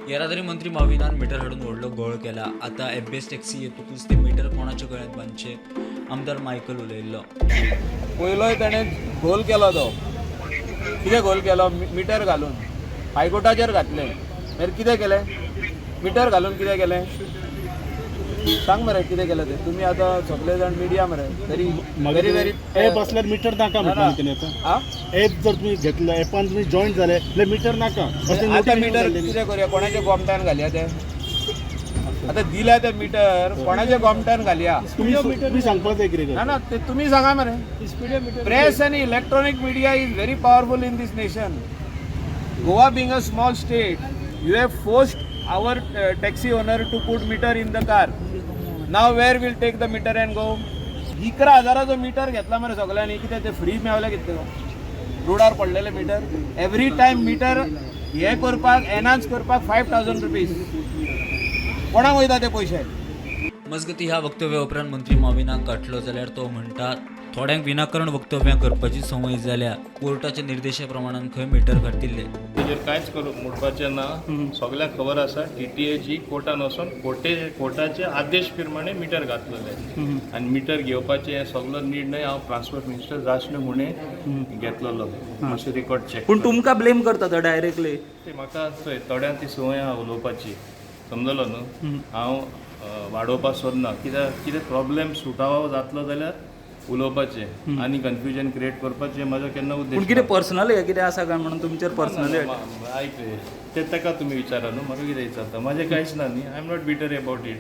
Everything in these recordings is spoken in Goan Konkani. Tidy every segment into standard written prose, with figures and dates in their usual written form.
येरादारी मंत्री माविनान मिटर हाडून व्हडलो घोळ केला. आतां एफबीएस टॅक्सी येतकूच ते मिटर कोणाच्या गळ्यांत बांदचे, आमदार मायकल उलयल्लो. पयलोय ताणें घोल केलो. तो कितें घोल केलो? मिटर घालून हायकोर्टाचेर घातलें. मागीर कितें केलें? मिटर घालून कितें केलें? सांग मरे, कितें केलें तें? तुमी आतां सगळे जाण मिडिया मरे, व्हेरी व्हेरी व्हेरी एप असल्यार मिटर नाका म्हटलं तेणी आतां. आ. एप जर तुमी घेतलं, एपान तुमी जॉईन जाले जाल्यार मिटर नाका अशें आतां notice metre घातलेली. कितें करुया? कोणाच्या गोमट्यान घालया तें? आतां दिल्या तें मिटर कोणाच्या गोमट्यान घालया? तुमी सांगपाक जाय कितें. ना ना, ते तुमी सांगा मरे. प्रेस आनी electronic media is very powerful in this nation. Goa being a small state, you have forced our taxi owner to put meter in the car. Now where will take the meter and go? 11,000चो meter घेतला मरे सगळ्यांनी. कितें ते फ्री मेवले? कितें रोडार पडलेले मिटर? एवरी टायम मिटर हे करपाक, एनहान्स करपाक ₹5,000. कोणाक वयता ते पयशे? मजगती, ह्या वक्तव्या उपरांत मंत्री माविनाक गांठलो जाल्यार तो म्हणटा, थोड्यांक विनाकारण वक्तव्यां करपाची संवय जाल्या. कोर्टाच्या निर्देशा प्रमाणान खंय मिटर घातिल्ले. तेजेर कांयच करूंक म्हणपाचें ना. सगल्यांक खबर आसा, टीटीएची कोर्टान वचोन कोर्टाचे आदेश प्रमाणे मिटर घातलेले आनी मिटर घेवपाचे हे सगलो निर्णय हांव ट्रान्सपोर्ट मिनिस्टर जाशणू म्हणे घेतलेलो. मातशें रिकॉर्ड चॅक. पूण तुमकां ब्लेम करता तो डायरेक्टली. ते म्हाका चोय, थोड्यांक ती संवय आहा उलोवपाची, समजलो न्हू? हांव वाडोवपाक सोदना. कित्याक कितें प्रॉब्लेम सुटावो जातलो जाल्यार उलोवपाचें आनी कन्फ्युजन क्रिएट करपाचें म्हाजो केन्ना उद्देश पूण कितें ना. पर्सनल हें कितें आसा काय म्हणून तुमचेर पर्सनली? ना, ना, आयक रे, ते ताका तुमी विचारा न्हू, म्हाका कितें विचारता? म्हाजें कांयच ना न्ही. I am not bitter about it.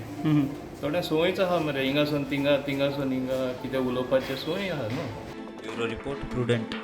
थोड्या संवयच आहा मरे, हिंगासून तिंगा, तिंगासून हिंगा कितें उलोवपाचें संवय आहा न्हू. Bureau report, prudent.